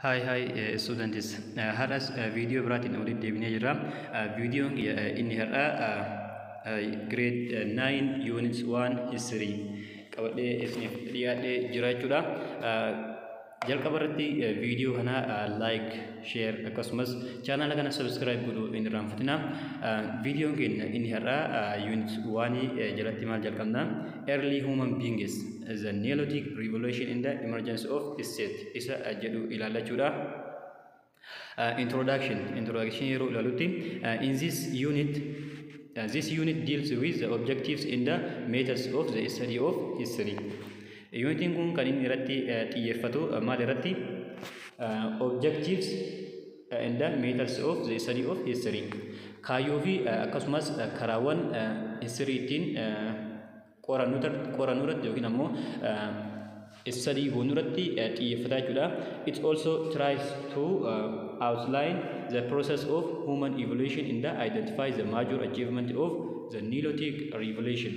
Hi, hi, students. Har'as viidiyoo biraatiin walitti deebinee jirra. Viidiyoon inni har'aa grade 9 unit 1 history qabadhee isiniif dhiyaadhee jira jechuudha. Jalqaba irratti viidiyoo kana like, share, akkasumas chaanala kana subscribe godhuu hin irraanfatina. Viidiyoon keenya inni har'aa unit 1 jalatti maal jalqabna? Early human beings, the Neolithic Revolution and the emergence of state isa jedhu ilaalla. Introduction yeroo ilaalutti, in this unit this unit deals with the objectives and the methods of the study of history. Unitiin kun kan inni irratti xiyyeeffatu maal irratti? Objectives and the methods of the study of history. Kaayyoo fi akkasumas karaawwan history ittiin qorannuu irratti yookiin ammoo study goonuu irratti xiyyeeffata jechuudha. It also tries to outline the process of human evolution and identify the major achievement of the Neolithic Revolution.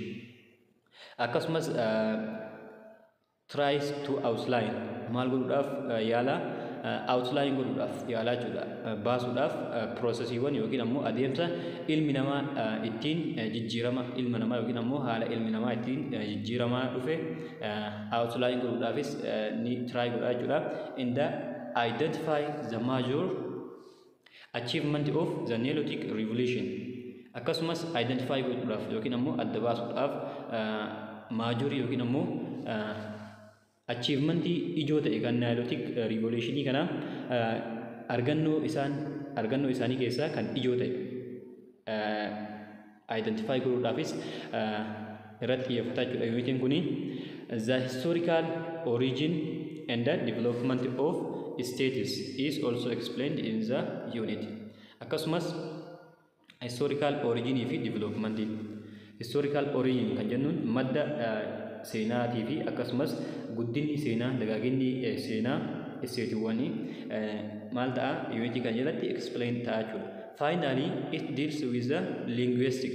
Akkasumas tries to outline maal godhuudhaaf yaala? Outline godhuudhaaf yaalaa jechuudha. Baasuudhaaf processiiwwan yookiin ammoo adeemsa ilmi namaa ittiin jijjiirama ilma namaa yookiin ammoo haala ilmi namaa ittiin jijjiiramaa dhufe outline godhuudhaafis ni try godha jechuudha. And identify the major achievement of the Neolithic Revolution. Akkasumas identify godhuudhaaf yookiin ammoo adda baasuudhaaf majorii yookiin ammoo achievementii ijoo ta'e kan Neolithic Revolutionii kana argannoo isaanii keessaa kan ijoo ta'e identify godhuudhaafis irratti xiyyeeffata jechuudha unitiin kuni. The historical origin and the development of states is also explained in the unit. Akkasumas historical origin fi development, historical origin kan jennuun madda seenaatii fi akkasumas guddinni seenaa, dagaaginni seenaa stateiiwwanii maal ta'a, unitii kan jalatti explain ta'a jechuudha. Finally, it deals with the linguistic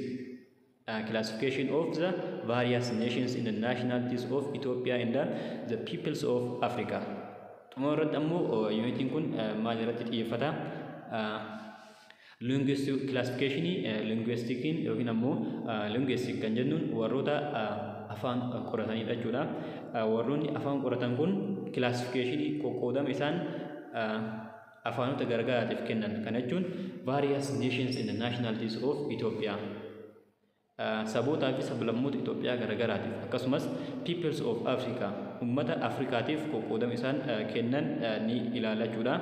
classification of the various nations in the nationalities of Ethiopia and the peoples of Africa. Xumura irratti ammoo unitiin kun maal irratti xiyyeeffata? Linguistic classification, linguisticiin yookiin ammoo linguistic kan jennuun warroota afaan qoratanidha jechuudha. Warroonni afaan qoratan kun classification, qoqqoodama isaan afaanota garagaraatiif kennan. Kana jechuun various nations in the nationalities of Ethiopia. Sabootaa fi sablammoota Itoophiyaa garagaraatiif akkasumas peoples of Africa, ummata Afrikaatiif qoqqoodama isaan kennan ni ilaala jechuudha.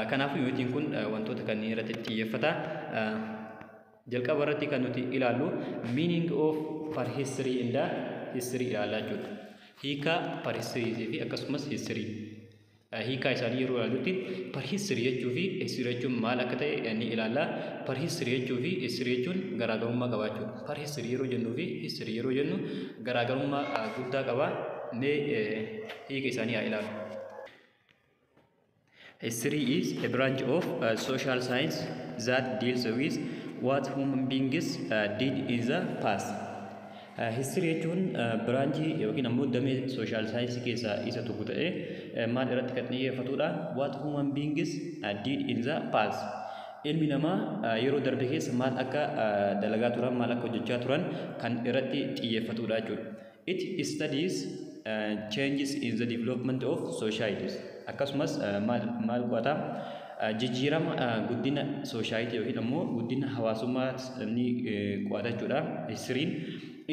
Kanaafuu unitiin kun wantoota kanneen irratti xiyyeeffata. Jalqaba irratti kan nuti ilaallu meaning of prehistory and the history ilaallaa jechuudha. Hiika prehistory fi akkasumas history. Hiikaa isaanii yeroo ilaallutti, prehistory jechuu fi history jechuun maal akka ta'e ni ilaalla. Prehistory jechuu fi history jechuun garaagarummaa qaba jechuudha. Prehistory yeroo jennuu fi history yeroo jennu garaagarummaa guddaa qaba. Mee hiika isaanii haa ilaallu. History is a branch of social science that deals with what human beings did in the past. History jechuun branchii yookiin ammoo damee social science keessaa isa tokko ta'ee maal irratti kan xiyyeeffatudha? What human beings did in the past. Ilmi namaa yeroo darbe keessa maal akka dalagaa turan, maal akka hojjechaa turan kan irratti xiyyeeffatudha jechuudha. It studies changes in the development of societies. Akkasumas maal qo'ata? Jijjiirama guddina society yookiin ammoo guddina hawaasummaa ni qo'ata jechuudha. Historyn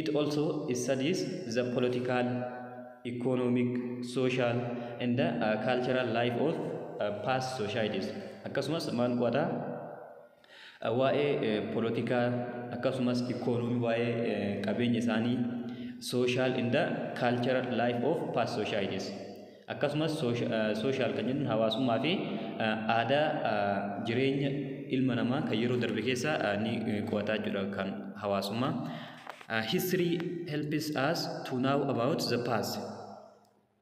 it also studies the political, economic, social and the cultural life of past societies. Akkasumas maal qo'ata? Waa'ee poolitikaa, akkasumas ikoonoomii, waa'ee qabeenya isaanii, social and the cultural life of past societies. Akkasumas social kan jennuun hawaasummaa fi aadaa jireenya ilma namaa kan yeroo darbe keessa ni qo'ataa jechuudha kan hawaasummaa. History helps us to know about the past,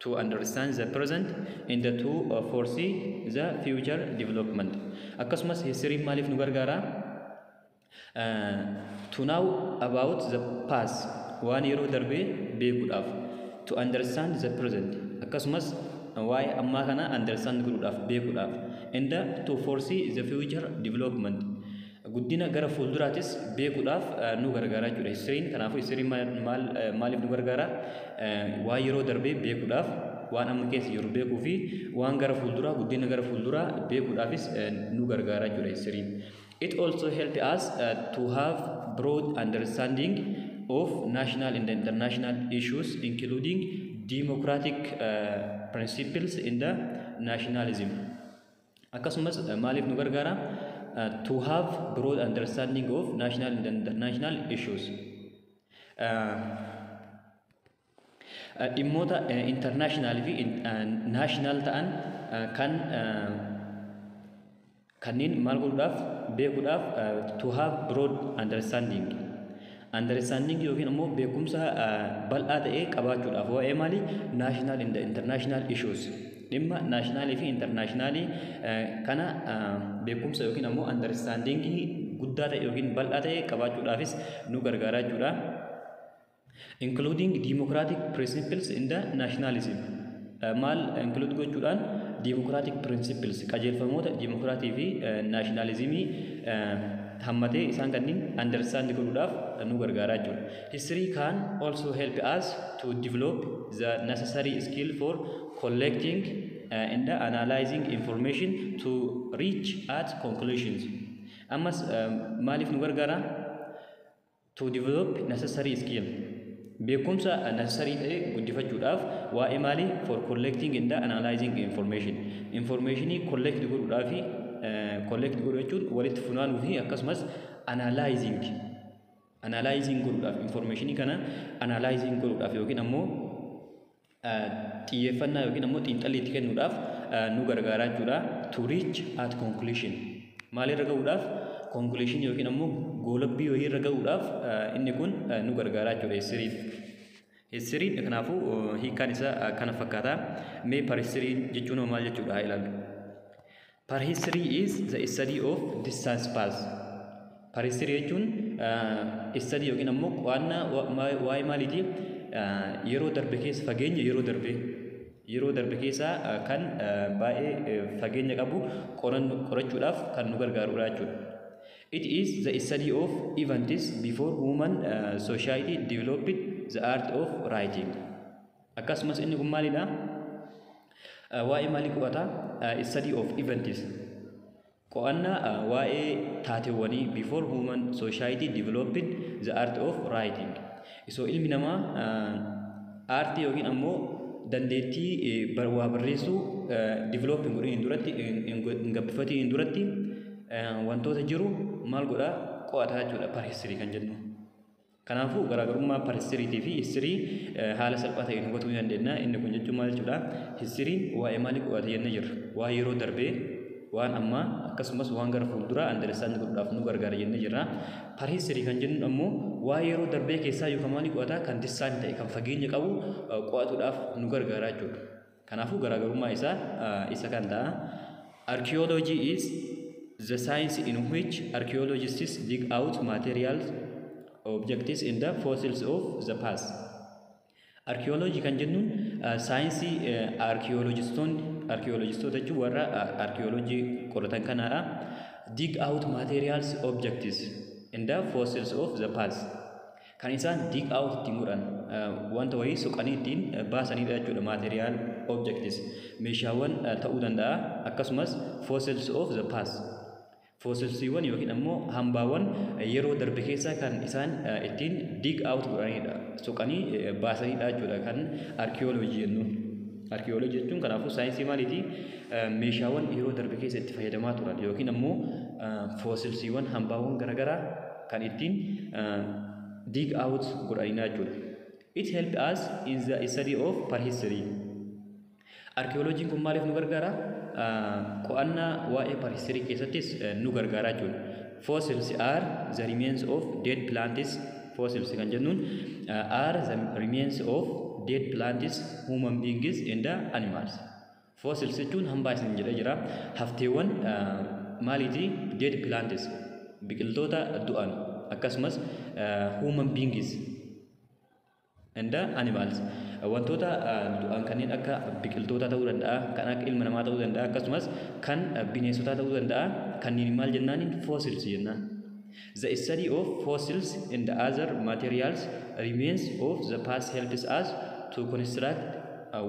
to understand the present and to foresee the future development. Akkasumas history maaliif nu gargaara? To know about the past, waan yeroo darbe beekuudhaaf, to understand the present, akkasumas Waa'ee ammaa kana understand godhuudhaaf, beekuudhaaf, and to foresee the future development, guddina gara fuulduraatis beekuudhaaf nu gargaara jechuudha historyn. Kanaafuu historyn maal maaliif nu gargaara? Waan yeroo darbee beekuudhaaf, waan amma keessa jiru beekuu fi waan gara fuulduraa, guddina gara fuulduraa beekuudhaafis nu gargaara jechuudha historyn. It also help us to have broad understanding of national and international issues, including democratic principles in the nationalism. Akkasumas maaliif nu gargaara? To have broad understanding of national and international issues. Dhimmoota international fi national ta'an kan kanneen maal godhuudhaaf, beekuudhaaf, to have broad understanding yookiin immoo beekumsa bal'aa ta'e qabaachuudhaaf. Waa'ee maali? National and international issues, dhimma nationalii fi internationalii kana beekumsa yookiin ammoo understanding guddaa ta'e yookiin bal'aa ta'e qabaachuudhaafis nu gargaara jechuudha. Including democratic principles in the nationalism. Maal include gochuudhaan? Democratic principles, qajeelfamoota dimokiraatii fi nationalismii hammatee isaan kanneen understand godhuudhaaf nu gargaara jechuudha. History can also help us to develop the necessary skill for collecting and analyzing information to reach at conclusions. Ammas maaliif nu gargaara? To develop necessary skill, beekumsa necessary ta'e guddifachuudhaaf. Waa'ee maalii? For collecting and analyzing information, informationii collect godhuudhaaf fi, collect godhu jechuun walitti funaanuu fi akkasumas analyzing godhuudhaaf, informationii kana analyzing godhuudhaaf yookiin ammoo xiyyeeffannaa yookiin ammoo xiinxalli itti kennuudhaaf nu gargaara jechuudha. To reach at conclusion, maalirra gahuudhaaf? Conclusion yookiin ammoo goolabbii wayiirra gahuudhaaf inni kun nu gargaara jechuudha historyn. Historyn kanaafuu hiikkaan isaa kana fakkaata. Mee prehistory jechuun maal jechuudha haa ilaallu. Prehistory is the study of distant past. Prehistory jechuun study yookiin ammoo qo'annaa waa'ee maaliiti? Yeroo darbe keessa, fageenya yeroo darbe keessa kan baay'ee fageenya qabu qorachuudhaaf kan nu gargaarudha jechuudha. It is the study of events before human society developed the art of writing. Akkasumas inni kun maalidha? Waa'ee maalii qo'ata? Study of events. Qo'annaa waa'ee taateewwanii before human society developed the art of writing. So ilmi namaa aartii yookiin ammoo dandeettii waa barreessuu develop hin godhin duratti, hin gabbifatiin duratti wantoota jiru maal godhaa, qo'ataa jechuudha prehistory kan jennu. Kanaafuu garaagarummaa prehistorytii fi history haala salphaa ta'een hubatuu ni dandeenya. Inni kun jechuun maal jechuudha? Historyn waa'ee maalii qo'ata jennee jirra? Waa'ee yeroo darbee, waan ammaa akkasumas waan gara fuulduraa understand godhuudhaaf nu gargaara jennee jirra. Prehistory kan jennu ammoo waa'ee yeroo darbee keessaa yookaan maalii qo'ata? Kan distant ta'e, kan fageenya qabu qo'atuudhaaf nu gargaara jechuudha. Kanaafuu garaagarummaa isaa isa kan ta'a. Archaeology is the science in which archaeologists dig out materials, objects in the fossils of the past. Archaeology kan jennuun saayinsii archaeologistoonni, archaeologistoota jechuun warra archaeology qoratan kanaadha. Dig out materials, objects in the fossils of the past. Kan isaan dig out ittiin godhan, wanta wayii soqanii ittiin baasanidha jechuudha. Material objects, meeshaawwan ta'uu danda'a, akkasumas fossils of the past, fossilsiiwwan yookiin ammoo hambaawwan yeroo darbe keessa kan isaan ittiin dig out godhanidha, soqanii baasanidha jechuudha kan archaeology jennuun. Archaeology jechuun kanaafuu saayinsii maaliiti? Meeshaawwan yeroo darbe keessa itti fayyadamaa turan yookiin ammoo fossilsiiwwan, hambaawwan garaagaraa kan ittiin dig out godhanidha jechuudha. It help us in the study of prehistory. Archaeologiin kun maaliif nu gargaara? Qo'annaa waa'ee prehistory keessattis nu gargaara jechuudha. Fossils are the remains of dead plants. Fossils kan jennuun are the remains of dead plants, human beings and the animals. Fossils jechuun hambaa isin jedhee jira. Hafteewwan maaliiti? Dead plants, biqiltoota du'an, akkasumas human beings. And animals. Wantoota du'an kanneen akka biqiltoota ta'uu danda'a, kan akka ilma namaa ta'uu danda'a, akkasumas kan bineensotaa ta'uu danda'a. Kanneen maal jennaaniin? Fossils jennaan. The study of fossils and the other materials remains of the past helps us to construct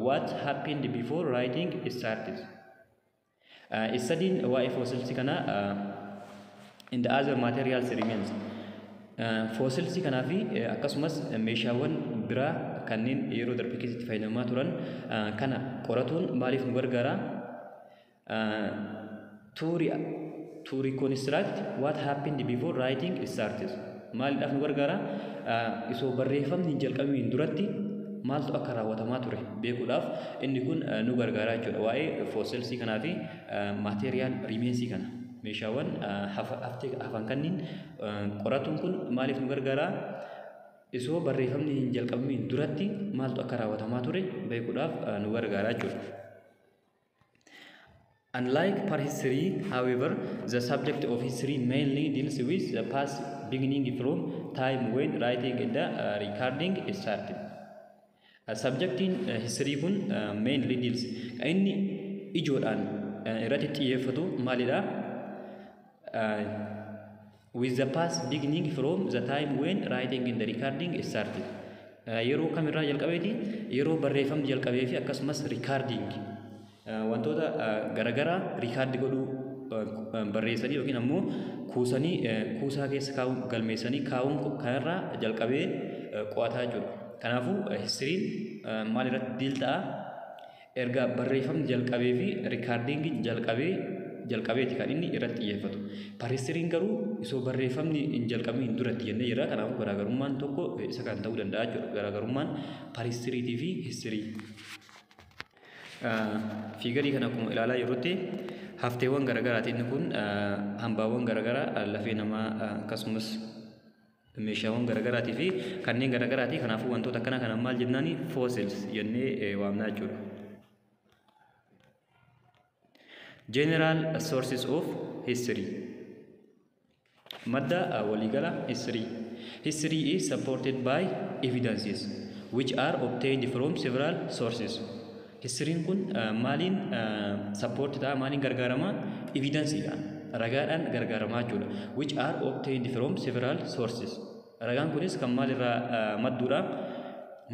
what happened before writing started. Studying waa'ee fossils kana and the other materials remains. Fossils kanaa fi akkasumas meeshaawwan biraa kanneen yeroo darbe keessatti fayyadamaa turan kana qoratuun maaliif nu gargaara? To reconstruct what happened before writing started. Maaliidhaaf nu gargaara? Isoo barreeffamni hin jalqabamiin duratti maaltu akka raawwatamaa ture beekuudhaaf inni kun nu gargaara jechuudha. Waa'ee fossilsii kanaa fi material remainsii kana, meeshaawwan haftee hafan kanneen qoratuun kun maaliif nu gargaara? Isoo barreeffamni hin jalqabamiin duratti maaltu akka raawwatamaa ture beekuudhaaf nu gargaara jechuudha. Unlike prehistory, however, the subject of history mainly deals with the past, beginning from time when writing and the recording started. Subjectiin history kun mainly deals, kan inni ijoodhaan irratti xiyyeeffatu maalidha? With the past, beginning from the time when writing and the recording started. Yeroo kamirraa jalqabeeti? Yeroo barreeffamni jalqabee fi akkasumas recording, wantoota garagaraa record godhuu, barreessanii yookiin ammoo kuusanii, kuusaa keessa kaa'uun, galmeessanii kaa'uun kanarraa jalqabee qo'ataa jechuudha. Kanaafuu historyn maal irratti deal ta'a? Erga barreeffamni jalqabee fi recordingiin jalqabeeti kan inni irratti xiyyeeffatu. Prehistoryn garuu osoo barreeffamni hin jalqabiin duratti jennee jirra. Kanaafuu garaagarummaan tokko isa kan ta'uu danda'a jechuudha. Garaagarummaan prehistorytii fi history. Figurii kana akkuma ilaalaa jirrutti hafteewwan garaagaraati. Inni kun hambaawwan garaagaraa, lafee namaa, akkasumas meeshaawwan garaagaraatii fi kanneen garaagaraati. Kanaafuu wantoota akkana kana maal jennaani? Fossils jennee waamnaa jechuudha. General sources of history. Madda waliigala history. History is supported by evidences which are obtained from several sources. Historyn kun maaliin support ta'a, maaliin gargaarama? Evidenceedhaan, ragaadhaan gargaaramaa jechuudha. Which are obtained from several sources. Ragaan kunis kan maalirraa madduudha?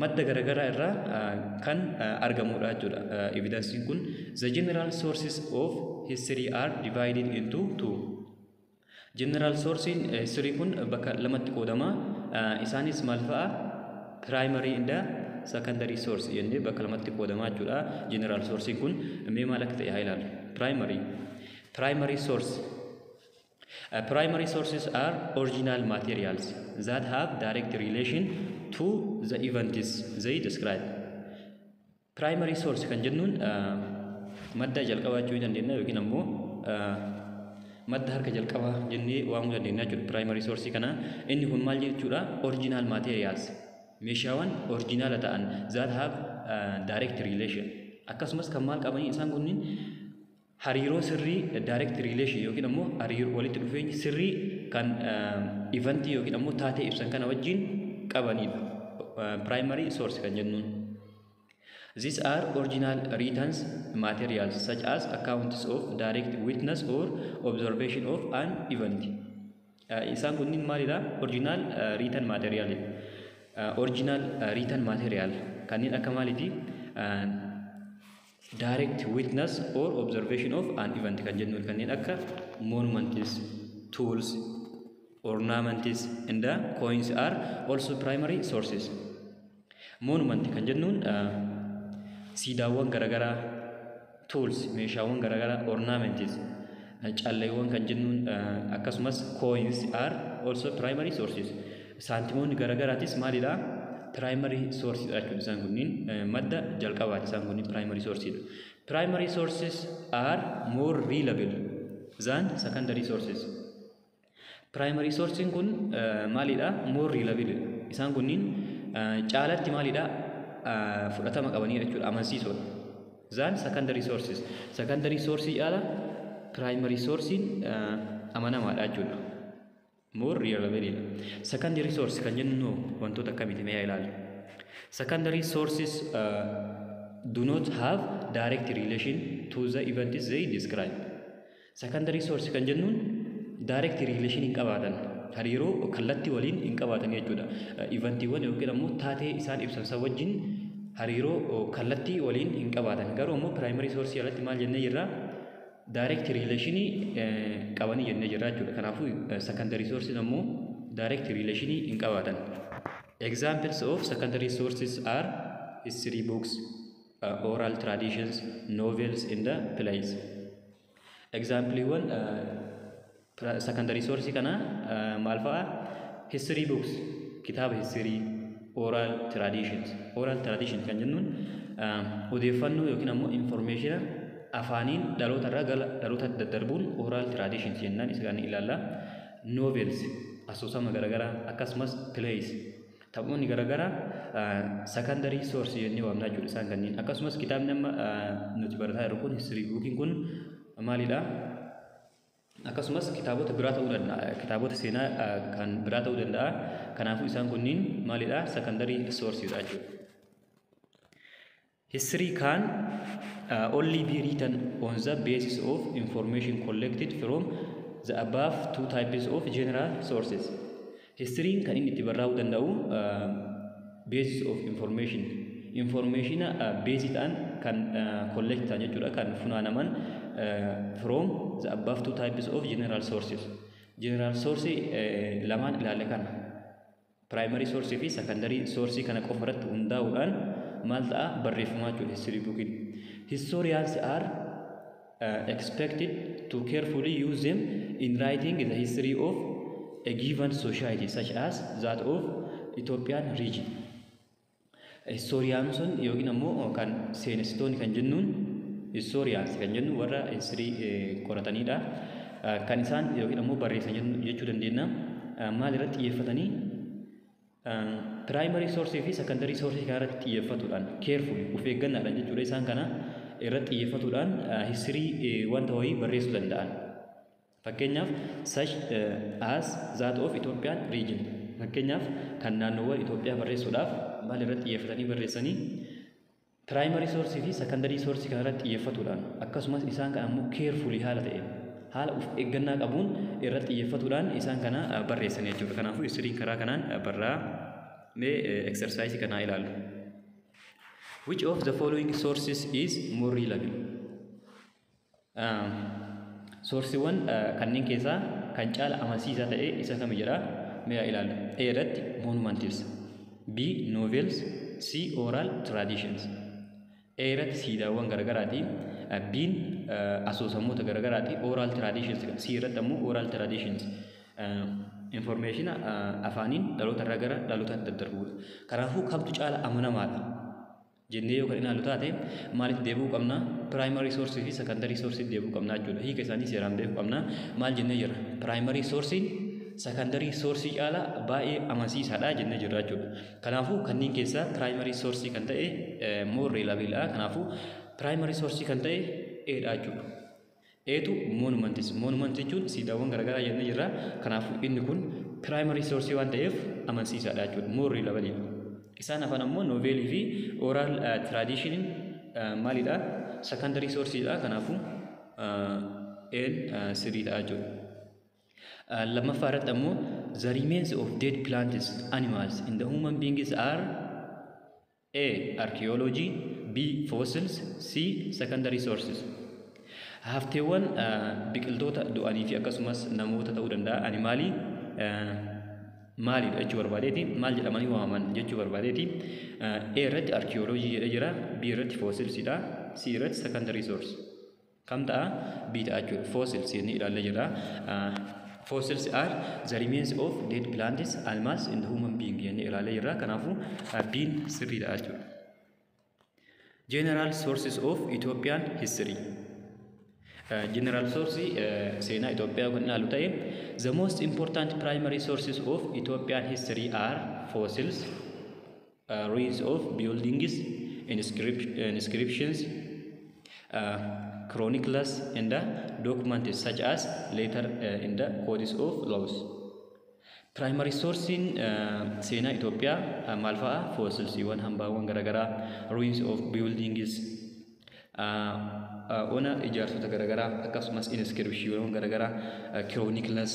Madda garaagaraa irraa kan argamudha jechuudha. Evidenceiin kun, the general sources of history are divided into two. General sourceiin history kun bakka lamatti qoodama. Isaanis maal fa'a? Primary and secondary source jennee bakka lamatti qoodama jechuudha. General sourceiin kun mee maal akka ta'e haa ilaallu. Primary source. Primary sources are original materials that have direct relation to the events they describe. Primary source kan jennuun madda jalqabaa jechuu dandeenya yookiin ammoo madda harka jalqabaa jennee waamuu dandeenya jechuudha. Primary source kana inni kun maal jechuudha? Original materials, meeshaawwan original ta'an, that have direct relation, akkasumas kan maal qabanii isaan kunniin hariiroo sirrii, direct relation yookiin ammoo hariiroo walitti dhufeenya sirrii kan eventii yookiin ammoo taatee ibsan kana wajjin qabanidha. Primary source kan jennuun. These are original written materials such as accounts of direct witness or observation of an event. Isaan kunniin maalidha? Original written material. Original written material kanneen akka maaliiti? Direct witness or observation of an event kan jennuun kanneen akka monuments, tools, ornaments and the coins are also primary sources. Monument kan jennuun siidaawwan garaagaraa, tools meeshaawwan garaagaraa, ornaments calleewwan kan jennuun, akkasumas coins are also primary sources. Saantimoonni garaagaraatis maalidha? Primary source dha jechuudha. Isaan kunniin madda jalqabaati, isaan kunniin primary source dha. Primary sources are more reliable than secondary sources. Primary sourceiin kun maalidha? More reliable. Isaan kunniin caalatti maalidha? Fudhatama qabanii jechuudha, amansiisoodha. Than secondary sources. Secondary source caala primary sourceiin amanamaadha jechuudha. More reliable. Secondary source kan jennu wantoota akkamiiti? Mee ilaalu. Secondary sources do not have direct relation to the events they describe. Secondary source kan jennuun direct relation hin qabaatan, hariiroo kallattii waliin hin qabaatan jechuudha. Eventiiwwan yookiin ammoo taatee isaan ibsan san wajjin hariiroo kallattii waliin hin qabaatan. Garuu ammoo primary source jalatti maal jennee jirra? Direct relation qabanii jennee jirra jechuudha. Kanaafuu secondary source ammoo direct relation hin qabaatan. Examples of secondary sources are history books, oral traditions, novels and the plays. Exampleiiwwan secondary source kana maal fa'a? History books, kitaaba history, oral traditions. Oral tradition kan jennuun odeeffannoo yookiin ammoo information afaaniin dhaloota irraa gara dhalootatti daddarbuun oral traditions jennaan, isa kan ilaalla. Novels, asoosama garaagaraa, akkasumas plays, taphoonni garaagaraa secondary source jennee waamnaa jechuudha isaan kanneen. Akkasumas kitaabni amma nuti barataa jirru kun, history bookiin kun maalidha? Akkasumas kitaabota biraa ta'uu danda'a. Kitaabota seenaa kan biraa ta'uu danda'a. Kanaafuu isaan kunniin maalidha? Secondary sourceidha jechuudha. History can only be written on the basis of information collected from the above two types of general sources. Historyn kan inni itti barraa'uu danda'u basis of information, information base ta'an kan collect ta'an jechuudha, kan funaanaman from the above two types of general sources. General source lamaan ilaale kana, primary source fi secondary source kana qofa irratti hundaa'uudhaan maal ta'a barreeffamaa jechuudha history bookiin. Historians are expected to carefully use them in writing the history of a given society, such as that of Ethiopian region. Historian sun yookiin ammoo kan seenessitoonni kan jennuun, historians kan jennu warra history qoratanidha. Kan isaan yookiin ammoo barreessan jechuu dandeenya. Maal irratti xiyyeeffatanii? Primary source fi secondary source kana irratti xiyyeeffatuudhaan, carefully, of eeggannaadhaan jechuudha, isaan kana irratti xiyyeeffatuudhaan history wanta wayii barreessuu danda'an. Fakkeenyaaf, such as that of Ethiopian region. Fakkeenyaaf kan naannoowwan Itoophiyaa barreessuudhaaf maal irratti xiyyeeffatanii barreessanii? Primary source fi secondary source kana irratti xiyyeeffatuudhaan, akkasumas isaan kana ammoo carefully, haala ta'een, haala of eeggannaa qabuun irratti xiyyeeffatuudhaan isaan kana barreessan jechuudha. Kanaafuu historyn karaa kanaan barraa. Mee exercise kanaa ilaallu. Which of the following sources is more reliable? Sourceiiwwan kanneen keessaa kan caala amansiisaa ta'e isa kami jedha, mee ilaallu. A irratti monuments, B novels, C oral traditions. A irratti siidaawwan garagaraati. B'n asoosamoota garagaraati. Oral traditions. C irratti ammoo oral traditions. Information afaaniin dhaloota irraa gara dhalootaatti daddarbudha. Kanaafuu kamtu caala amanamaadha jennee yoo kan ilaallu taate, maalitti deebi'uu qabna? Primary source fi secondary source deebi'uu qabna jechuudha. Hiika isaanii seeraan beekuu qabna. Maal jennee jirra? Primary source secondary source caala baay'ee amansiisaadha jennee jirra jechuudha. Kanaafuu kanneen keessaa primary source kan ta'e more reliable dha. Kanaafuu primary source kan ta'e A dha jechuudha. A'tu monuments. Monument jechuun siidaawwan garaagaraa jennee jirra. Kanaafuu inni kun primary source waan ta'eef amansiisaadha jechuudha. More reliable. Isaan hafan ammoo novelii fi oral tradition maalidha? Secondary source dha. Kanaafuu A'n sirrii ta'a jechuudha. Lammaffaa irratti ammoo, the remains of dead plants, animals and the human beings are: A. Archaeology, B. Fossils, C. Secondary sources. Hafteewwan biqiltoota du'anii fi akkasumas namoota ta'uu danda'a, animalii maalidha jechuu barbaadeeti, maal jedhamanii waamaman jechuu barbaadeeti. A irratti archaeology jedhee jira, B irratti fossilsidha, C irratti secondary source. Kam ta'a? B ta'a jechuudha. Fossils jennee ilaallee jira. Fossils are the remains of dead plants, animals and human being jennee ilaallee jirra. Kanaafuu B'n sirriidha jechuudha. General sources of Ethiopian history. General source seenaa Itoophiyaa kan ilaalu ta'e, the most important primary sources of Ethiopian history are fossils, ruins of buildings, inscriptions, chronicles and documents such as letter in the codes of laws. Primary sourcein seenaa Itoophiyaa maal fa'a? Fossilsiiwwan, hambaawwan garaagaraa, ruins of buildings, ona ijaarsota garaagaraa, akkasumas inscription garaagaraa, chronicles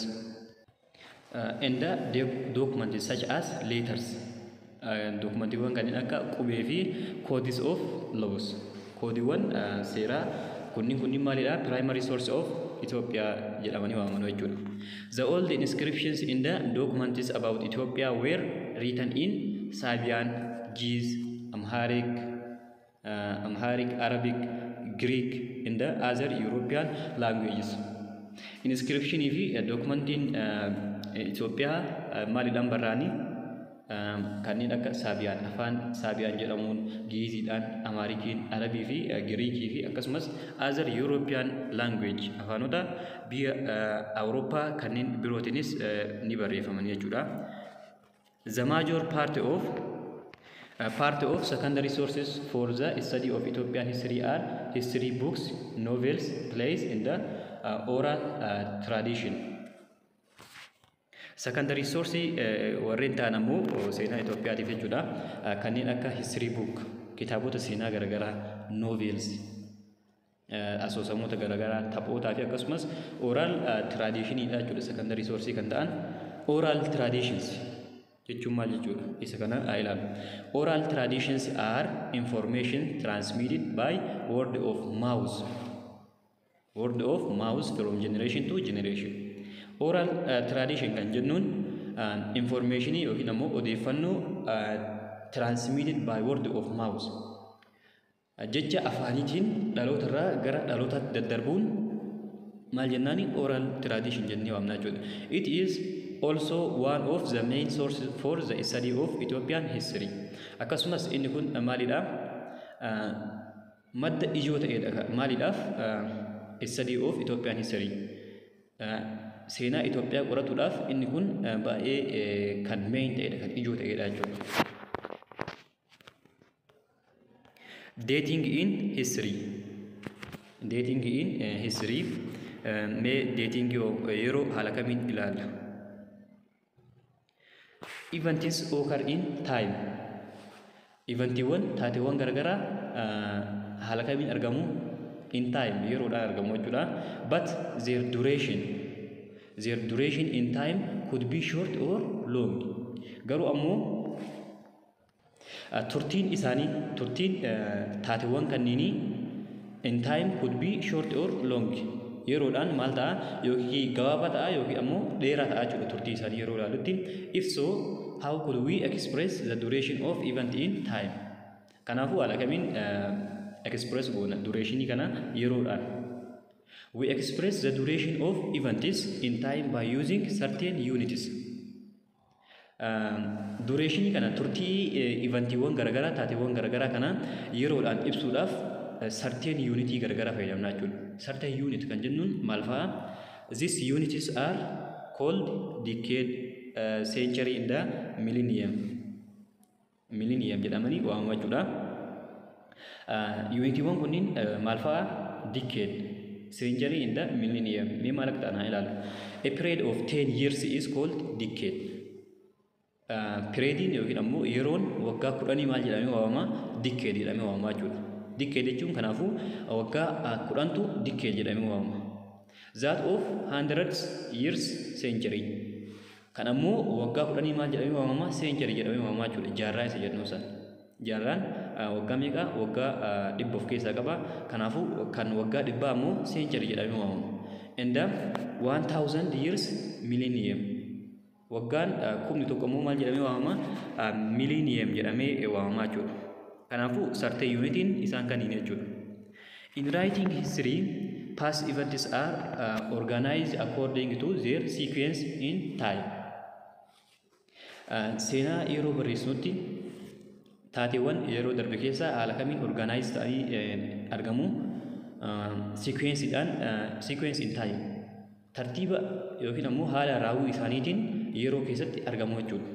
and documents such as letters, dokumentiiwwan kanneen akka qubee fi codes of laws, koodiiwwan seeraa kunniin maalidha? Primary source of Ethiopia jedhamanii waamamu jechuudha. The old inscriptions in the documents about Ethiopia were written in Sabian, Ge'ez, Amharic, Arabic, Greek and the other European languages. Inscriptionii fi dokumentiin Itoophiyaa maalidhaan barraa'anii? Kanneen akka Saabiyaan, afaan Saabiyaan jedhamuun, Giiziidhaan, Amaarikiin, Arabii fi Giriikii fi akkasumas other European language, afaanota biyya Awurooppaa kanneen birootiinis ni barreeffaman jechuudha. The major part of secondary sources for the study of Ethiopian history are history books, novels, plays, and the oral tradition. Secondary source warreen ta'an ammoo seenaa Itoophiyaatiif jechuudha. Kanneen akka history book, kitaabota seenaa garaagaraa, novels, asoosamoota garaagaraa, taphootaa fi akkasumas oral traditionidha jechuudha secondary source kan ta'an. Oral traditions jechuun maal jechuudha? Isa kana haa ilaallu. Oral traditions are information transmitted by word of mouth. Word of mouth from generation to generation. Oral tradition kan jennuun informationii yookiin ammoo odeeffannoo transmitted by word of mouth. Jecha afaaniitiin dhaloota irraa gara dhalootaatti daddarbuun maal jennaani? Oral tradition jennee waamna jechuudha. It is also one of the main sources for the study of Ethiopian history. Akkasumas inni kun maalidha? Madda ijoo ta'edha. Maaliidhaaf? Study of Ethiopian history. Seenaa Itoophiyaa qoratuudhaaf inni kun baay'ee kan main ta'edha, kan ijoo ta'edha jechuudha. Dating in history. Dating in history. Mee dating yeroo haala kamiin ilaalla? Events occur in time. Eventiiwwan, taateewwan garaagaraa haala kamiin argamu? In time, yeroodhaan argamu jechuudha. But their duration in time could be short or long. Garuu ammoo turtiin isaanii, turtiin taateewwan kanneenii in time could be short or long. Yeroodhaan maal ta'a? Yookiin gabaabaa ta'a yookiin ammoo dheeraa ta'a jechuudha turtii isaanii yeroo ilaallutti. If so, how could we express the duration of event in time? Kanaafuu haala kamiin express goona durationii kana yeroodhaan? We express the duration of events in time by using certain units. Durationii kana, turtii eventiiwwan garaagaraa, taateewwan garaagaraa kana yeroodhaan ibsuudhaaf certain unitii garaagaraa fayyadamna jechuudha. Certain unit kan jennuun maal fa'a? These units are called decade, century and the millennium. Millennium jedhamanii waamamu jechuudha. Unitiiwwan kunniin maal fa'a? Decade, century and the millennium. Mee maal akka ta'an haa ilaallu. A period of 10 years is called decade. Periodiin yookiin ammoo yeroon waggaa 10 maal jedhamee waamama? Decade jedhamee waamama jechuudha. Decade jechuun kanaafuu waggaa 10tu decade jedhamee waamama. That of hundreds years, century. Kan ammoo waggaa 10 maal jedhamee waamama? Century jedhamee waamama jechuudha. Jaarraa isa jennu san. Jaarraan waggaa meeqa? Waggaa 100 of keessaa qaba. Kanaafuu kan waggaa 100 ammoo century jedhamee waamama. And 1000 years, millennium. Waggaan 1000 ammoo maal jedhamee waamama? Millennium jedhamee waamama jechuudha. Kanaafuu certain unitiin isaan kaniin jechuudha. In writing history, past events are organized according to their sequence in time. Seenaa yeroo barreessinutti taateewwan yeroo darbe keessa haala kamiin organize ta'anii argamu? Sequenceidhaan, sequence in time. Tartiiba yookiin ammoo haala raawwii isaaniitiin yeroo keessatti argamu jechuudha.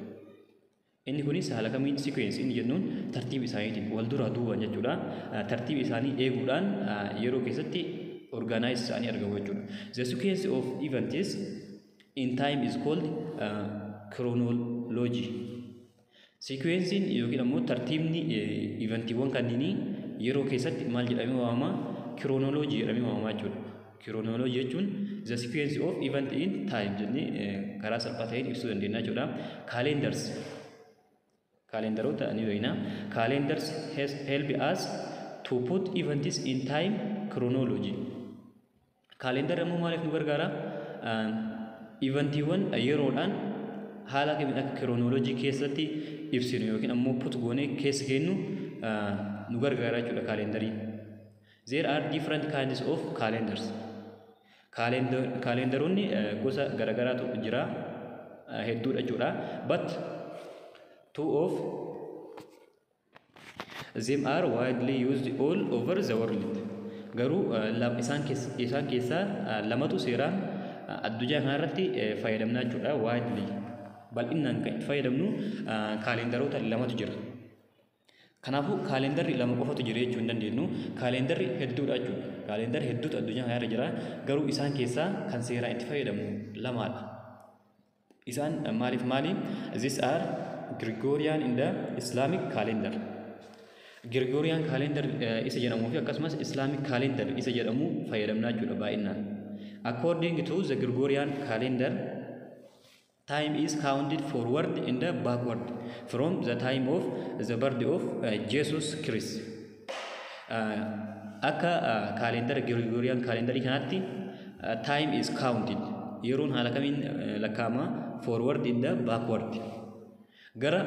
Inni kunis haala kamiin? Sequence inni jennuun tartiiba isaaniitiin wal duraa duubaan jechuudha. Tartiiba isaanii eeguudhaan yeroo keessatti organize isaanii argamu jechuudha. The sequence of events in time is called chronology. Sequenceiin yookiin ammoo tartiibni eventiiwwan kanneenii yeroo keessatti maal jedhamee waamama? Chronology jedhamee waamama jechuudha. Chronology jechuun the sequence of event in time jennee karaa salphaa ta'een ibsuu dandeenya jechuudha. Calendars, kaalendaroota ni beekna. Calendars help us to put events in time chronology. Kaalendarri ammoo maaliif nu gargaara? Eventiiwwan yeroodhaan haala kamiin akka chronology keessatti ibsinu yookiin ammoo put goonee keessa kennu nu gargaara jechuudha kaalendariin. There are different kinds of calendars. Kaalendaroonni gosa garagaraatu jira, hedduudha jechuudha. But two of them are widely used all over the world. Garuu isaan keessaa lamatu seeraan addunyaa kanarratti fayyadamnaa jechuudha. Widely, bal'inaan kan itti fayyadamnu kaalendaroota lamatu jira. Kanaafuu kaalendarri lama qofatu jira jechuu hin dandeenyu. Kaalendarri hedduudha jechuudha. Kaalendarri hedduutu addunyaa kanarra jira. Garuu isaan keessaa kan seeraan itti fayyadamnu lamaadha. Isaan maaliif maali? These are Gregorian and the Islamic calendar. Gregorian calendar isa jedhamuu fi akkasumas Islamic calendar isa jedhamu fayyadamnaa jechuudha baay'inaan. According to the Gregorian calendar, time is counted forward and backward from the time of the birth of Jesus Christ. Akka kaalendara Gregorian calendarii kanaatti time is counted. Yeroon haala kamiin lakkaa'ama? Forward and backward. Gara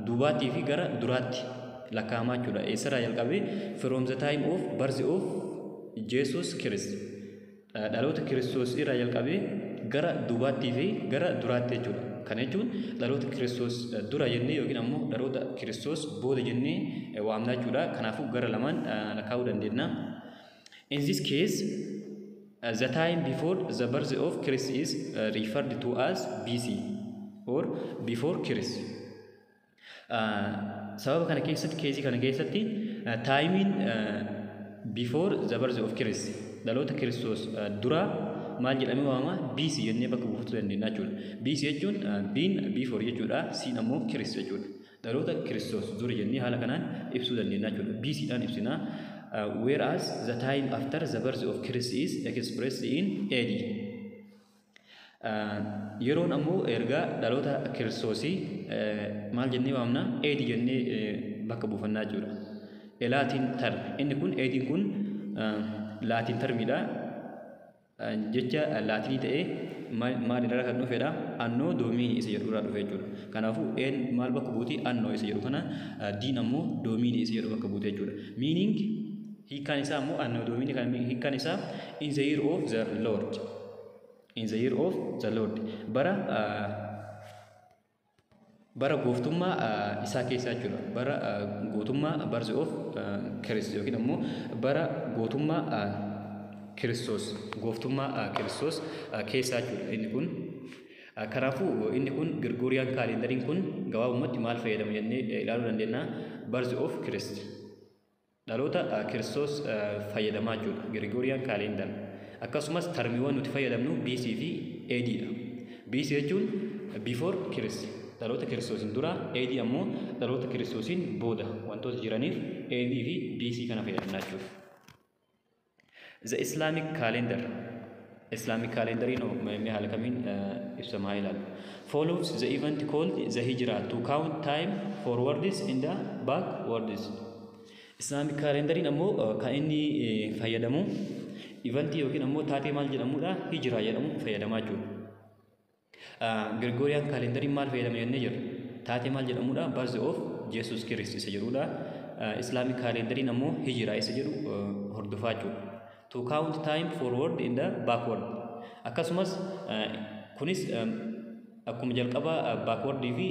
duubaattii fi gara duraatti lakkaa'amaa jechuudha. Eessarraa jalqabee? From the time of birth of Jesus Christ. Dhaloota Kiristoos irraa jalqabee gara duubaattii fi gara duraatti jechuudha. Kana jechuun dhaloota Kiristoos dura jennee yookiin ammoo dhaloota Kiristoos booda jennee waamna jechuudha. Kanaafuu gara lamaan lakkaa'uu dandeenya. In this case, the time before the birth of Christ is referred to as BC or before Christ. Sababa kana keessatti, caseii kana keessatti, timeiin before the birth of Christ, dhaloota Kiristoos dura, maal jedhamee waamama? BC jennee bakka buufachuu dandeenya jechuudha. BC jechuun B'n before jechuudha. C'n ammoo Christ jechuudha. Dhaloota Kiristoos dura jennee haala kanaan ibsuu dandeenya jechuudha. BC dhaan ibsina. Whereas the time after the birth of Christ is expressed in AD. Yeroon ammoo erga dhaloota Kiristoosii maal jennee waamna? AD jennee bakka buufannaa jechuudha. Latin term inni kun, AD'n kun Latin termiidha. Jecha Laatinii ta'ee maal irraa kan dhufedha? Anno Domini isa jedhu irraa dhufe jechuudha. Kanaafuu A'n maal bakka buuti? Anno isa jedhu kana, D'n ammoo Domini isa jedhu bakka buute jechuudha. Meaning, hiikkaan isaa ammoo, Anno Domini kan hiikkaan isaa in the year of the Lord. In the year of the Lord. Bara gooftummaa isaa keessaa jechuudha. Bara gootummaa birth of Christ yookiin ammoo bara gootummaa Kiristoos, gooftummaa Kiristoos keessaa jechuudha inni kun. Kanaafuu inni kun Gregorian calendariin kun gabaabumatti maal fayyadama jennee ilaaluu dandeenya? Birth of Christ. Dhaloota Kiristoos fayyadamaa jechuudha Gregorian calendar. Akkasumas termiiwwan nuti fayyadamnu BC fi AD dha. BC jechuun before Christ, dhaloota Kiristoosiin dura, AD ammoo dhaloota Kiristoosiin booda wantoota jiraniif AD fi BC kana fayyadamna jechuudha. The Islamic calendar. Islamic calendariin mee haala kamiin ibsamaa ilaalu. Follows the event called the Hijrah to count time forwards and the backwards. Islamic calendariin ammoo kan inni fayyadamu eventii yookiin ammoo taatee maal jedhamudha? Hijiraa jedhamu fayyadamaa jechuudha. Gregorian calendariin maal fayyadama jennee jirra? Taatee maal jedhamudha? Birth of Jesus Christ isa jedhudha. Islamic calendariin ammoo Hijiraa isa jedhu hordofaa jechuudha. To count time forward and the backward. Akkasumas kunis akkuma jalqaba backwardii fi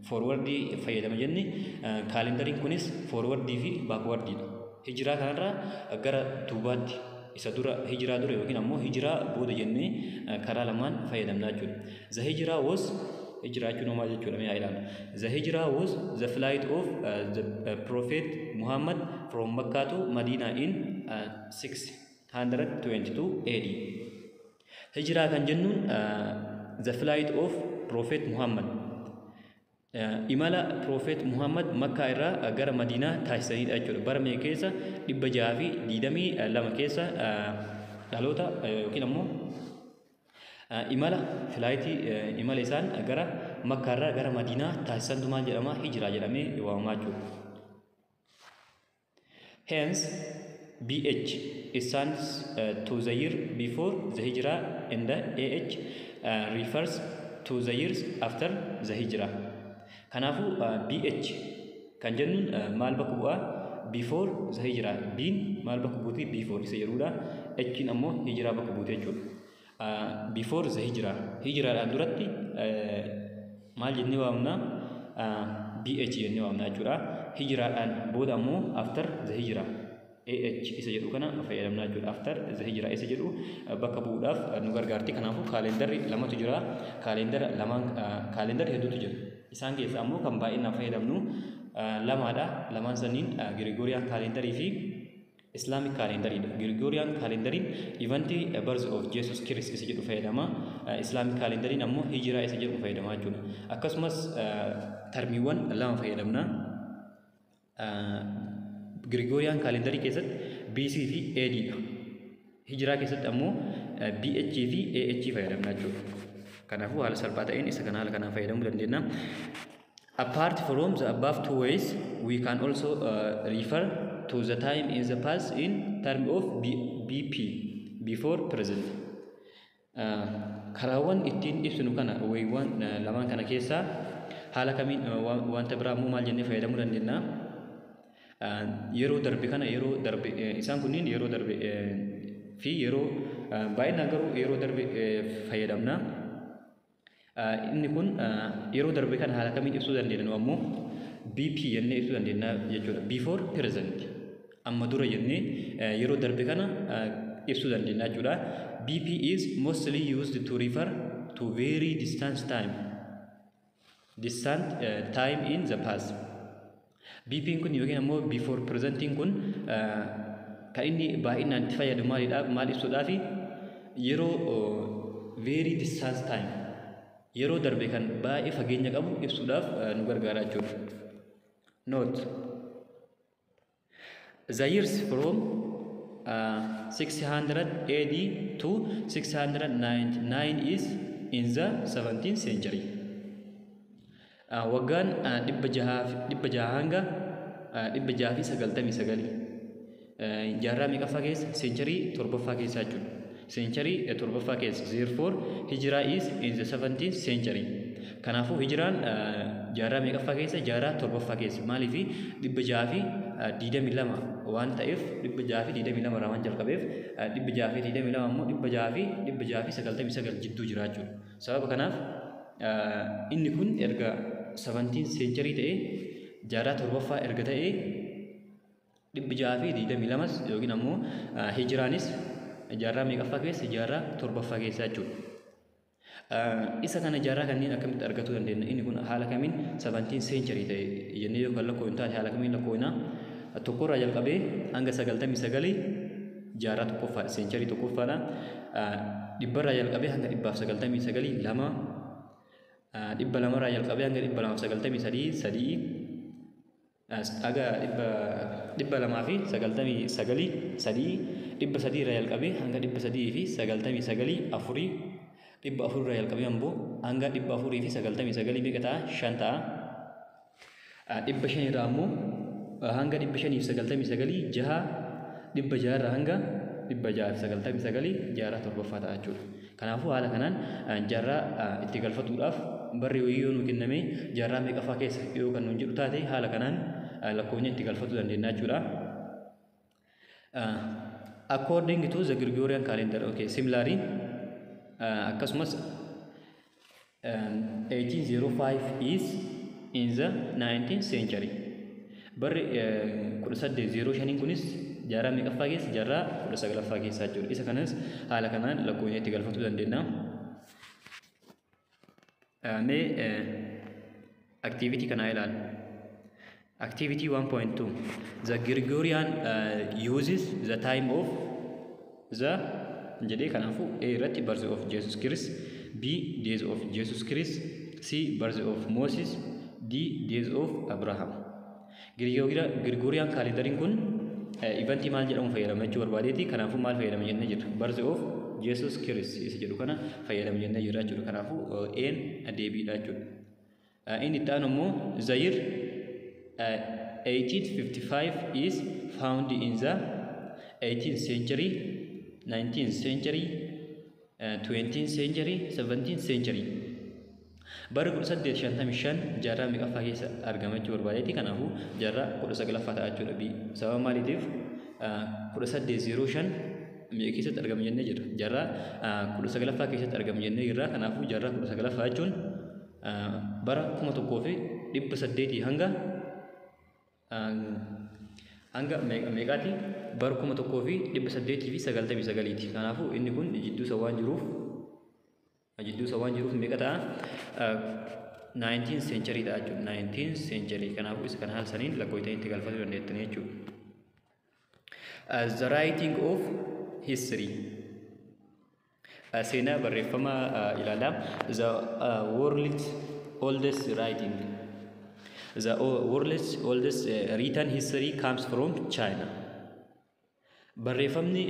forwardii fayyadama jenne, calendariin kunis forwardii fi backwardiidha. Hijiraa kanarraa gara duubaatti, isa dura, hijiraa dura yookiin ammoo hijiraa booda jennee karaa lamaan fayyadamna jechuudha. The Hijrah was, hijiraa jechuun maal jechuudha mee haa ilaallu. The Hijrah was the flight of the Prophet Muhammad from Makkah to Medina in 622 AD. Hijiraa kan jennuun the flight of Prophet Muhammad. Imala Prophet Muhammad Makkaa irraa gara Madiinaa taasisanidha jechuudha. Bara meeqa keessa? 622 keessa dhaloota yookiin ammoo imala flight imala isaan gara Makkaa irraa gara Madiinaa taasisantu maal jedhama? Hijiraa jedhamee waamamaa jechuudha. Hence, BH stands to the year before the Hijrah and the AH refers to the years after the Hijrah. Kanaafuu BH kan jennuun maal bakka bu'aa? Before the Hijrah. B'n maal bakka buuti? Before isa jedhudha. H'n ammoo Hijraa bakka buute jechuudha. Before the Hijrah. Hijraadhaan duratti maal jennee waamna? BH jennee waamna jechuudha. Hijraadhaan booda ammoo after the Hijrah. AH isa jedhu kana fayyadamna jechuudha. After the Hijrah isa jedhu bakka bu'uudhaaf nu gargaarti. Kanaafuu kaalendarri lamatu jira. Kaalendara lamaan, kaalendarri hedduutu jira. Isaan keessaa ammoo kan baay'inaan fayyadamnu lamaadha. Lamaan saniin Gregorian calendarii fi Islamic calendariidha. Gregorian calendariin event birth of Jesus Christ isa jedhu fayyadama. Islamic calendariin ammoo Hijiraa isa jedhu fayyadama jechuudha. Akkasumas termiiwwan lama fayyadamna. Gregorian calendarii keessatti BC fi AD dha. Hijiraa keessatti ammoo BH fi AH fayyadamna jechuudha. Kanaafuu haala salphaa ta'een isa kana haala kanaan fayyadamuu dandeenya. Apart from the above two ways, we can also refer to the time in the past in term of BP, before present. Karaawwan ittiin ibsinu kana wayiiwwan lamaan kana keessaa haala kamiin wanta biraa immoo maal jennee fayyadamuu dandeenya? Yeroo darbe kana, yeroo darbe isaan kunniin yeroo darbe fi yeroo baay'inaan garuu yeroo darbe fayyadamna. Inni kun yeroo darbe kana haala kamiin ibsuu dandeenya ammoo BP jennee ibsuu dandeenya jechuudha. Before present, amma dura jennee yeroo darbe kana ibsuu dandeenya jechuudha. BP is mostly used to refer to very distant time. Distant time in the past. BP kun yookiin ammoo before presentiin kun kan inni baay'inaan itti fayyadu maalidha? Maal ibsuudhaafi? Yeroo very distant time, yeroo darbe kan baay'ee fageenya qabu ibsuudhaaf nu gargaara jechuudha. Note: the years from 600 AD to 699 is in the 17th century. Waggaan 600 hanga 699 jaarraa meeqaffaa keessa? Century torbaffaa keessa jechuudha. Century torbaffaa keessa. Therefore, Hijraa is in the 17th century. Kanaafuu hijiraan jaarraa meeqaffaa keessa? Jaarraa torbaffaa keessa. Maaliif? 622 waan ta'eef, 622 irraa waan jalqabeef, 622 immoo 600 fi 699 jidduu jira jechuudha. Sababa kanaaf inni kun erga 17th century ta'ee, jaarraa torbaffaa erga ta'ee, 622s yookiin ammoo hijiraanis jaarraa meeqaffaa keessa? Jaarraa torbaffaa keessa jechuudha. Isa kana jaarraa kanneen akkamitti argachuu dandeenya? Inni kun haala kamiin 17 century ta'e jennee yoo kan lakkoofnu taate, haala kamiin lakkoofna? Tokkorraa jalqabee hanga 99 jaarraa tokkoffaadha. Century tokkoffaadha. 100rraa jalqabee hanga 199 lama, 200rraa jalqabee hanga 293 sadii, haga 299 sadii, 300rraa jalqabee hanga 399 afurii, 400rraa jalqabee ammoo hanga 499 meeqa ta'a? Shan ta'a. 500rraa ammoo hanga 599 jaha, 600rraa hanga 699 jaarraa torbaffaa ta'a jechuudha. Kanaafuu haala kanaan jaarraa itti galfatuudhaaf barri wayii yoo nu kenname, jaarraa meeqaffaa keessa yoo kan nuun jedhu taate, haala kanaan lakkoofni itti galfachuu dandeenya jechuudha. According to the Gregorian calendar, okay, similarly, akkasumas 1805 is in the 19th century. Barri 1805 kunis jaarraa meeqaffaa keessa? Jaarraa 19ffaa keessa jechuudha. Isa kanas haala kanaan lakkoofni itti galfachuu dandeenya. Mee activity kanaa ilaali. Activity 1.2. The Gregorian uses the time of the jedhee. Kanaafuu A irratti birth of Jesus Christ, B death of Jesus Christ, C. Birth of Moses. D. Death of Abraham. Gregorian calendariin kun eventii maal jedhamu fayyadama jechuu barbaadeeti. Kanaafuu maal fayyadama jennee jirra? Birth of Jesus Christ isa jedhu kana fayyadama jennee jirra jechuudha. Kanaafuu A'n deebiidha jechuudha. Inni itti aanu immoo, the year 1855 is found in the 18th century, 19th century, 20th century, 17th century. Bara 1855 jaarraa meeqaffaa keessa argama jechuu barbaadeeti. Kanaafuu jaarraa 19ffaa ta'a jechuudha. Sababa maaliitiif? 1805 meeqa keessatti argama jennee jirra? Jaarraa 19ffaa keessatti argama jennee jirra. Kanaafuu jaarraa 19ffaa jechuun bara 1800 hanga meeqaati? Bara 1899ti. Kanaafuu inni kun jidduu isa waan jiruuf meeqa ta'a? 19th century ta'a jechuudha. 19th century. Kanaafuu isa kana haala saniin lakkoofitanii itti galfachuu dandeettanii jechuudha. The writing of history. Seenaa barreeffama ilaalaa. The world's oldest writing. The world's oldest written history comes from China. Barreeffamni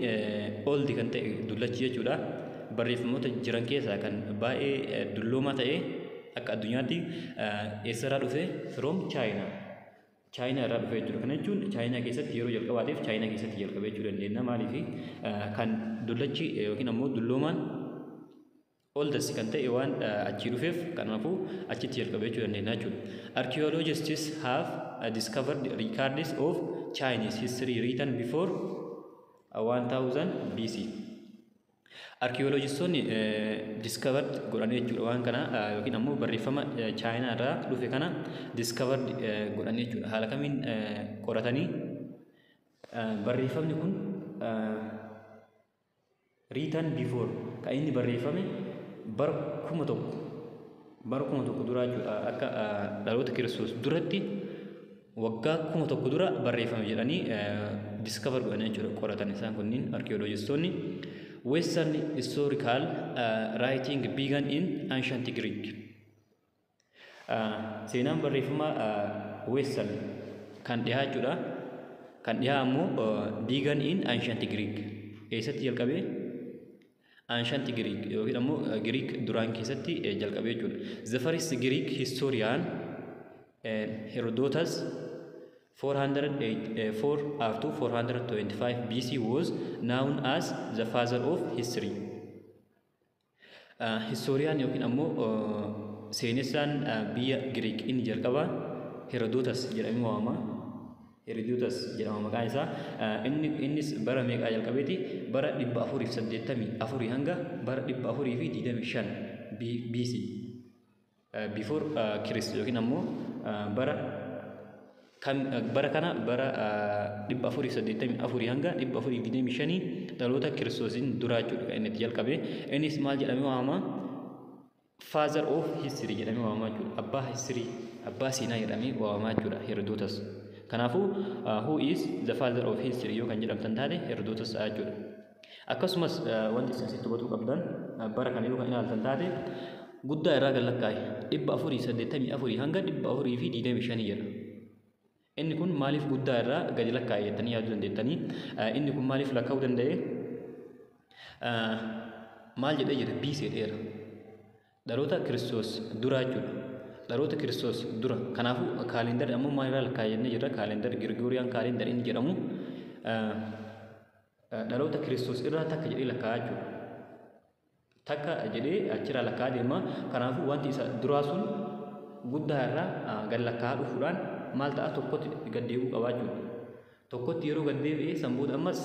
old kan ta'e, dullachi jechuudha. Barreeffamoota jiran keessaa kan baay'ee dulloomaa ta'e akka addunyaatti eessarraa dhufe? From China. Chaayinaa irraa dhufe jechuudha. Kana jechuun Chaayinaa keessatti yeroo jalqabaatiif Chaayinaa keessatti jalqabe jechuu dandeenya. Maaliif? Kan dullachi yookiin ammoo dulloomaan, oldest kan ta'e waan achii dhufeef, kanaafuu achitti jalqabe jechuu dandeenya jechuudha. Archaeologists have discovered records of Chinese history written before 1000 BC. Archaeologistoonni discovered godhanii jechuudha waan kana, yookiin ammoo barreeffama Chaayinaa irraa dhufe kana discovered godhanii jechuudha. Haala kamiin qoratanii? Barreeffamni kun written before, kan inni barreeffame bara 1000 dura jechuudha. Akka dhaloota Kiristoos duratti waggaa 1000 dura barreeffame jedhanii discover godhanii jechuudha, qoratan isaan kunniin archaeologistoonni. Western historical writing began in ancient Greek. Seenaan barreeffama Western kan dhihaa jechuudha. Kan dhihaa ammoo began in ancient Greek. Eessatti jalqabee? Ancient Greek yookiin ammoo Greek duraan keessatti jalqabee jechuudha. The first Greek historian, Herodotus, 404 up to 425 BC, was known as the father of history. Historian yookiin ammoo seenessaan biyya Greek inni jalqaba Herodotus jedhamee waamama. Herodotus jedhama maqaan isaa. Innis bara meeqaa jalqabeeti? Bara 484 hanga bara 425 BC. Before Christ yookiin ammoo bara kana bara 484 hanga 425 dhaloota Kiristoosiin duraa jechuudha kan inni itti jalqabe. Innis maal jedhamee waamama? Father of history jedhamee waamama jechuudha. Abbaa history, abbaa seenaa jedhamee waamama jechuudha Herodotus. Kanaafuu who is the father of history yoo kan jedhamtan taate, Herodotus ta'a jechuudha. Akkasumas wanti isin asitti hubatuu qabdan, bara kana yoo kan ilaaltan taate, guddaa irraa gad lakkaa'e, 484 hanga 425 jedha. Inni kun maaliif guddaa irraa gadi lakkaa'e jettanii yaaduu dandeettanii. Inni kun maaliif lakkaa'uu danda'e? Maal jedhee jira? BC jedheera. Dhaloota Kiristoos dura jechuudha. Dhaloota Kiristoos dura. Kanaafuu kaalendarri ammoo maal irraa lakkaa'e jennee jirra? Kaalendar Gregorian calendar inni jedhamu dhaloota Kiristoos irraa takka jedhee lakkaa'aa jechuudha. Takka jedhee achirraa lakkaa'aa deema. Kanaafuu wanti isa duraa sun guddaa irraa gad lakkaa'aa dhufuudhaan maal ta'a? Tokkotti gad deebi'uu qabaa jechuudha. Tokkotti yeroo gad deebi'ee san booda ammas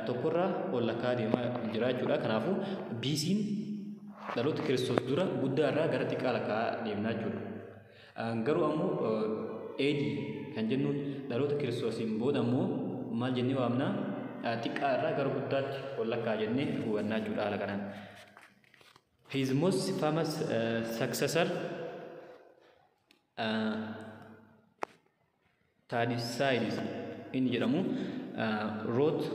tokkorraa ol lakkaa'aa deemaa jira jechuudha. Kanaafuu BC'n dhaloota Kiristoos dura guddaa irraa gara xiqqaa lakkaa'aa deemnaa jechuudha. Garuu ammoo AD kan jennuun dhaloota Kiristoosiin booda ammoo maal jennee waamna? Xiqqaa irraa gara guddaatti ol lakkaa'a jennee hubannaa jechuudha haala kanaan. His most famous successor, Thucydides inni jedhamu, wrote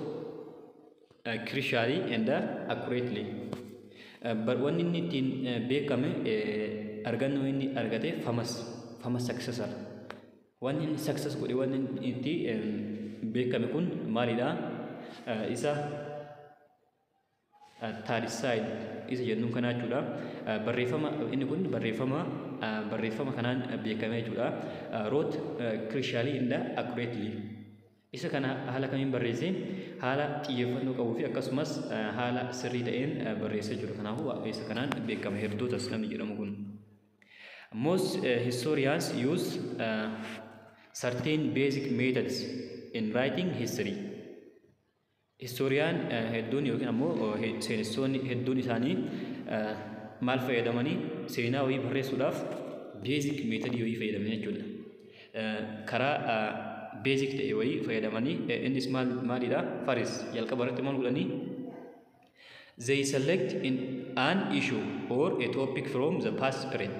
critically and accurately. Wanni inni ittiin beekame Argannoo inni argate famous successor. Wanni inni success godhe, wanni inni itti beekame kun maalidha? Isa Taalissaayin isa jennuun kana jechuudha. Barreeffama inni kun barreeffama kanaan beekame jechuudha. Wrote clearly and accurately. Isa kana haala kamiin barreesse? Haala xiyyeeffannoo qabuu fi akkasumas haala sirrii ta'een barreessee jechuudha. Kanaafuu isa kanaan beekama Herodotus namni jedhamu kun. Most historians use certain basic methods in writing history. Historian hedduun yookiin ammoo seenessoonni hedduun isaanii maal fayyadamanii seenaa wayii barreessuudhaaf? Basic method wayii fayyadamanii jechuudha. Karaa basic ta'e wayii fayyadamanii. Innis maal maalidha? First, jalqaba irratti maal godhanii? They select in an issue or a topic from the past period.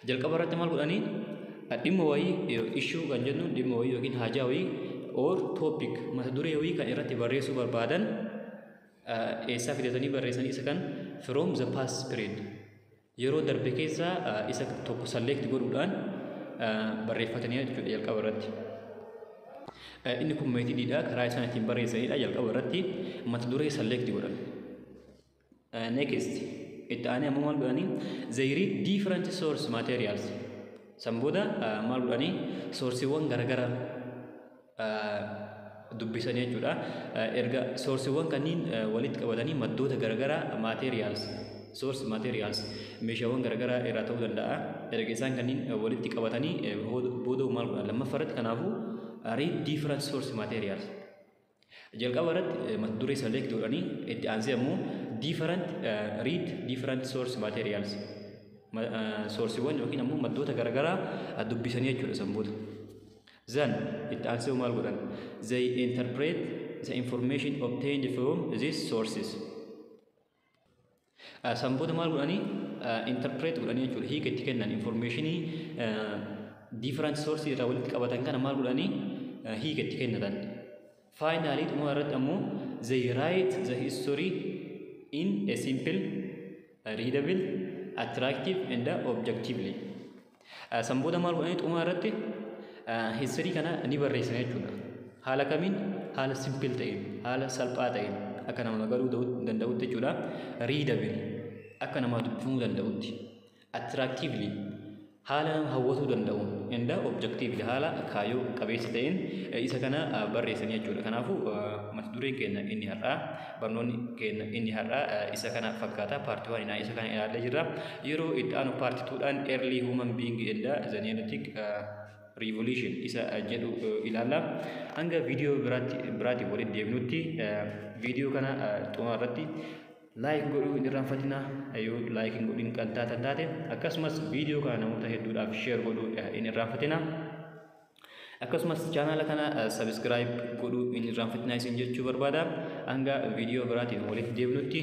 Jalqaba irratti maal godhanii? Dhimma wayii, issue kan jennu dhimma wayii yookiin haajaa wayii, or topic, mata duree wayii kan irratti barreessuu barbaadan eessaa fidatanii barreessanii isa kan? From the past period, yeroo darbe keessaa isa tokko select godhuudhaan barreeffatanii jechuudha jalqaba irratti. Inni kun methodiidha, karaa isaan ittiin barreessanidha. Jalqaba irratti mata duree select godhan. Next, itti aanee ammoo maal godhanii? They read different source materials. San booda maal godhanii? Sourceiiwwan garaagaraa dubbisanii jechuudha. Erga sourceiiwwan kanneen walitti qabatanii, maddoota garaagaraa, materials, source materials, meeshaawwan garaagaraa irraa ta'uu danda'a. Erga isaan kanneen walitti qabatanii booda maal godhan lammaffaa irratti? Kanaafuu read different source materials. Jalqaba irratti mata duree select godhanii, itti aansee ammoo different read different source materials. Sourceiiwwan yookiin ammoo maddoota garaagaraa dubbisanii jechuudha san booda. Then, itti aansee maal godhan? They interpret the information obtained from these sources. San booda maal godhanii? Interpret godhanii jechuudha. Hiika itti kennan. Informationii different source irraa walitti qabatan kana maal godhanii? Hiika itti kennatan. Finally, xumura irratti ammoo, they write the history in a simple, readable, attractive and objectively. San booda maal godhanii? Xumura irratti history kana ni barreessan jechuudha. Haala kamiin? Haala simple ta'een, haala salphaa ta'een, akka nama galuu danda'utti jechuudha. Readable, akka nama dubbifamuu danda'utti. Attractively, haala nama hawwatuu danda'uun, and objectively, haala kaayyoo qabeessa ta'een isa kana barreessanii jechuudha. Kanaafuu mata dureen keenya inni har'aa, barnoonni keenya inni har'aa isa kana fakkaata. Part one isa kana ilaallee jirra. Yeroo itti aanu part twodhaan early human being and the Neolithic revolution isa jedhu ilaalla. Hanga viidiyoo biraatti walitti deebinutti, viidiyoo kana xumura irratti like godhuu hin irraanfatinaa yoo like hin godhin kan taatan taate. Akkasumas viidiyoo kana namoota hedduudhaaf share godhuu hin irraanfatinaa. Akkasumas chaanaala kana subscribe godhuu hin irraanfatinaa isin jechuu barbaada. Hanga viidiyoo biraatiin walitti deebinutti.